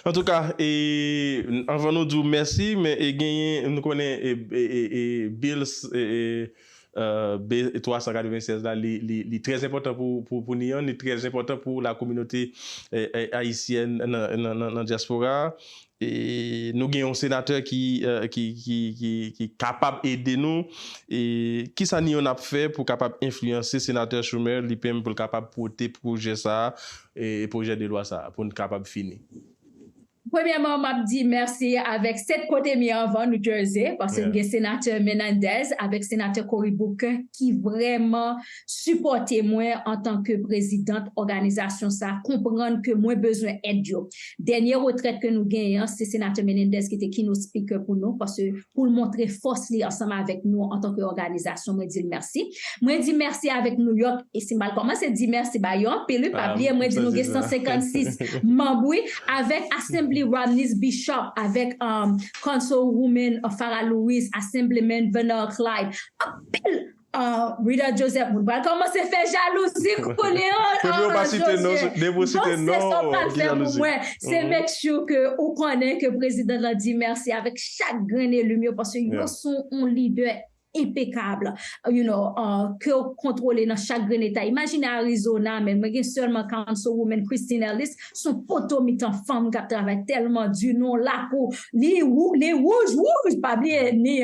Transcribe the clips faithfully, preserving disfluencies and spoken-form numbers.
Antouka, e, anvan nou di w mèsi, men e genyen, nou konnen e, e, e, e bills, e, e, e, B twa san katrevennsèz la, li, li, li trè enpòtan pou, pou, pou Nian, li trè enpòtan pou la kominote e, e, ayisyèn nan, nan, nan, nan dyaspora a. E nou gen yon senatè ki, e, ki, ki, ki, ki kapab ede nou. E kisa Nian ap fè pou kapab enfliyanse senatè Schumer, li menm pou l kapab pote pwojè sa a, e pwojè de lwa sa a, pou n kapab fini? Premyèman, m ap di mèsi avèk sèt kote m ye anvan, New Jersey, paske m gen senatè Menendez avèk senatè Cory Booker ki vrèman sipòte mwen antanke prezidant òganizasyon sa, konprann ke mwen bezwen èd yo. Dènye retrèt ke nou genyen an, se senatè Menendez ki te keynote speaker pou nou, paske pou l montre fòs li ansanm avèk nou antanke òganizasyon, mwen di l mèsi. Mwen di mèsi avèk New York, e si m al kòmanse di mèsi ba yo anpil, wi, pa bliye, mwen di nou gen san senkannsis manm, wi, avèk Assembly Rodney's Bishop, avèk um, Councilwoman Farrah Louise, Assemblyman Vanilla Clyde, anpil uh, Rita Joseph, moun pral kòmanse fè jalouzi kounye an. Depi w pa site non, depi w site non, ou pral fè pou mwen. Se make sure ke ou konnen ke prezidan lan di mèsi avèk chak grenn eli m yo, paske yo se yon lidè enpekab, you know, uh, ke w kontwole nan chak grenn eta. Imajine Arizona, men mwen gen sèlman Councilwoman Christine Ellis, se yon poto mitan fanm k ap travay tèlman di nan lakou. Li, li wouj, wouj, pa bliye, ni,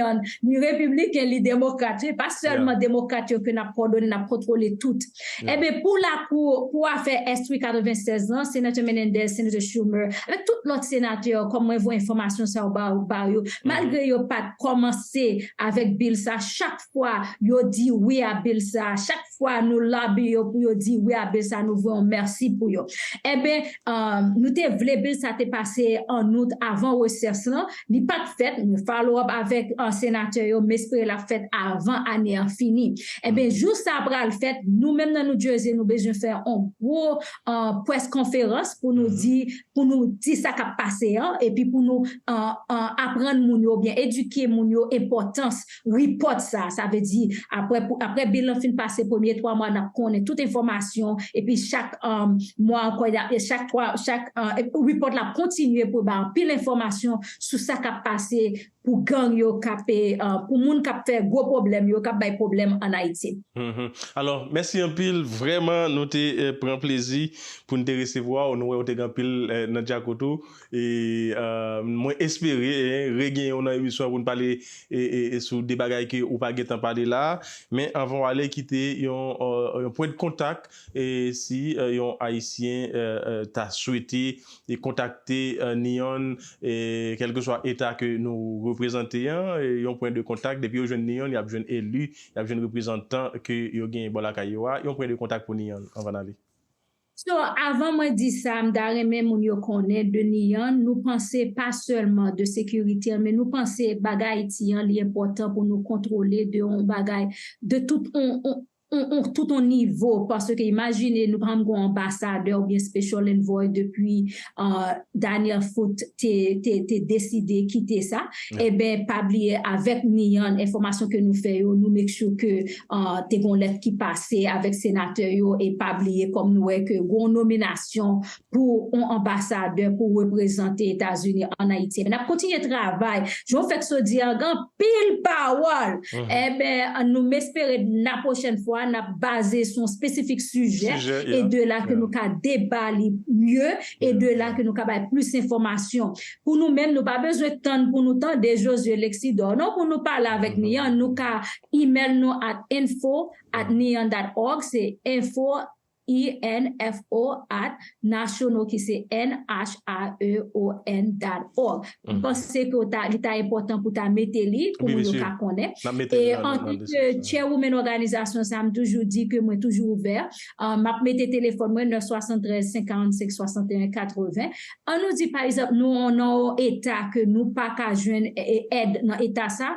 ni repibliken, li demokrat. Se pa sèlman demokrat yo ke n ap kòdone, n ap kontwole tout. Ebyen, pou lakou, pou afè S three katrevennsèz lan, Senatè Menendez, Senatè Schumer, avèk tout lòt senatè, kòm mwen voye enfòmasyon sa yo ba, ba yo, malgre yo pa t kòmanse avèk bil sa, chak fwa yo di wi a bil sa, chak fwa nou lobby yo pou yo di wi a bil sa, nou voye yon mèsi pou yo. Ebyen, um, nou te vle bil sa te pase an out avan resès lan, li pa t fèt, mwen follow up avèk uh, senatè yo, m espere l ap fèt avan ane an fini. Ebyen, jou sa pral fèt, nou menm nan New Jersey, nou bezwen fè yon gwo uh, press conference pou nou di, pou nou di sa k ap pase an, epi pou nou uh, uh, aprann moun yo, oubyen edike moun yo enpòtans report sa. Sa vle di, apre, apre bil lan fin pase premye twa mwa, n ap konnen tout enfòmasyon, epi chak um, mwa ankò, chak twa, chak uh, report la kontinye pou ba anpil enfòmasyon sou sa k ap pase pou gang yo k ap, uh, pou moun k ap fè gwo pwoblèm yo, k ap bay pwoblèm ann Ayiti. Alò, mèsi anpil. Vrèman, nou te eh, pran plezi pou n te resevwa w. Nou wè w te gen anpil eh, nan djakout ou. E, uh, mwen espere eh, regenyen w nan emisyon an pou n pale eh, eh, sou de bagay ke ou pa gentan pale la. Men anvan w ale, kite yon, uh, yon pwen de kontak eh, si eh, yon Ayisyen eh, eh, ta swete e kontakte Nian, kèlkeswa eta ke nou reprezante an, yon pwen de kontak, depi yo jwenn Nian, y ap jwenn eli, y ap jwenn reprezantan ke yo genyen bò lakay yo a, yon pwen de kontak pou Nian, anvan n ale. So, avan mwen di sa, m ta renmen moun yo konnen de Nian, nou panse pa sèlman de sekirite an, men nou panse bagay Ayiti an, li enpòtan pou nou kontwole de yon bagay, de tout yon, yon, yon, yon, tout yon nivo, paske imajine nou pa menm gon anbasadè oubyen special envoy depi uh, Daniel Foote te, te, te deside kite sa. Eben, pa bliye avèk Nian, enfòmasyon ke nou fè yo, nou make sure ke uh, te gon lèt ki pase avèk senatè yo, e pa bliye kòm nou wè ke gon nominasyon pou yon anbasadè pou reprezante Etazini ann Ayiti. N ap kontinye travay. Jan w fèk sot di a, gen anpil pawòl. Eben, nou m espere nan pwochèn fwa, n ap baze sou yon espesifik sijè, e de la ke nou ka deba li mye, e de la ke nou ka bay plis enfòmasyon. Pou nou menm, nou pa bezwen tann pou nou tande Josué Lexidor. Non, pou nou pale avèk Nian, nou ka email nou at info at nian dot org, se info I N F O at national, ki se N H R E O N dot org. M panse ke li ta enpòtan pou ta mete li pou moun yo ka konnen. E antanke chairwoman òganizasyon sa, m toujou di ke mwen toujou ouvè. M ap mete telefòn mwen, nèf swasanntrèz, senk karannsenk, swasannteyen katreven. An nou di, pa egzanp, nou nan yon eta ke nou pa ka jwenn èd nan eta sa,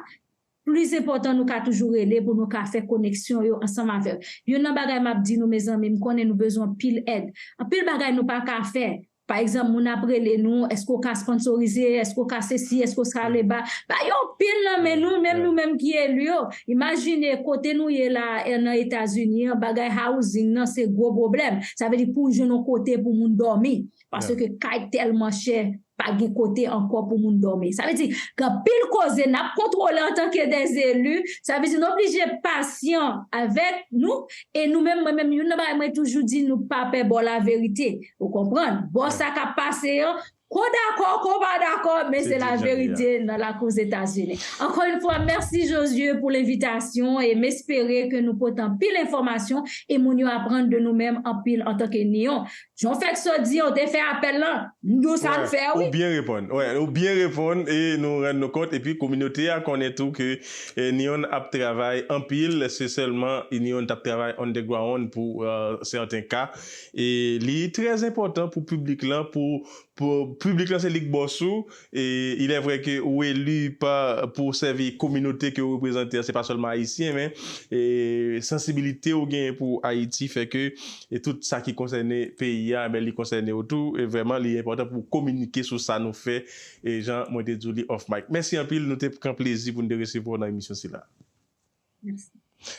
plis enpòtan nou ka toujou rele pou nou ka fè koneksyon yo ansanm avè yo. Youn nan bagay m ap di nou, mezanmi, m konnen nou bezwen anpil èd. Anpil bagay nou pa ka fè. Pa egzanp, moun ap rele nou, èske w ka sponsorize, èske w ka sesi, èske w ka leba. Bagay yo anpil nan men nou, menm nou menm ki eli yo. Imajine kote nou ye la, eh, nan Etazini an, bagay housing nan se gwo pwoblèm. Sa vle di pou w jwenn yon kote pou moun dòmi. Paske kay tèlman chè, pa gen kote ankò pou moun dòmi. Sa vle di, gen anpil koze n ap kontwole antanke dè eli. Sa vle di, n oblije pasyan avèk nou. E nou menm, mwen menm, youn nan bagay mwen toujou di, nou pa pè bò laverite. Ou konprann? Bò sa k ap pase an, ko dakò, ko pa dakò, men se laverite nan lakou Etazini. Encore une fois, merci Josué pour l'invitation et m espere ke nou pote anpil enfòmasyon e moun yo aprann de nou menm anpil antanke Niyon. Jan w fèk sot di, ou te fè apèl lan, nou sa n fè, wi. Ou byen reponn. Wè, ou byen reponn e nou rann nou kont. Epi kominote a konnen tou ke eh, Niyon ap travay anpil, se sèlman Niyon t ap travay on the ground pou eh, sèten ka. E li trè enpòtan pou piblik lan, pou, pou piblik lan se li k bòs ou. E il est vrai ke ou eli pa pou sèvi kominote ke ou reprezante, se pa sèlman ayisyen, men e, sansibilite ou genyen pou Ayiti fè ke e tout sa ki konsène peyi a, ben, li konsène ou tou. E vrèman, li enpòtan pou kominike sou sa nou fè. E jan mwen te di w li off mic. Mèsi anpil, nou te pran plezi pou n te resevwa w nan emisyon sila.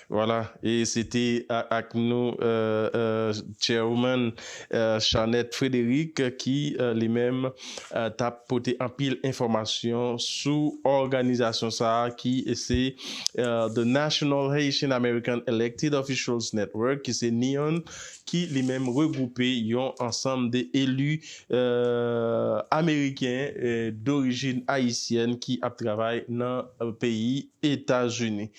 Vwala, e se te a- ak nou euh, euh, chairman euh, Chanette Frédéric ki euh, li menm euh, t ap pote anpil enfòmasyon sou òganizasyon sa a ki se euh, The National Haitian American Elected Officials Network, ki se niyon, ki li menm regwoupe yon ansanm de eli euh, ameriken euh, dorijin ayisyèn ki ap travay nan euh, peyi Etazini.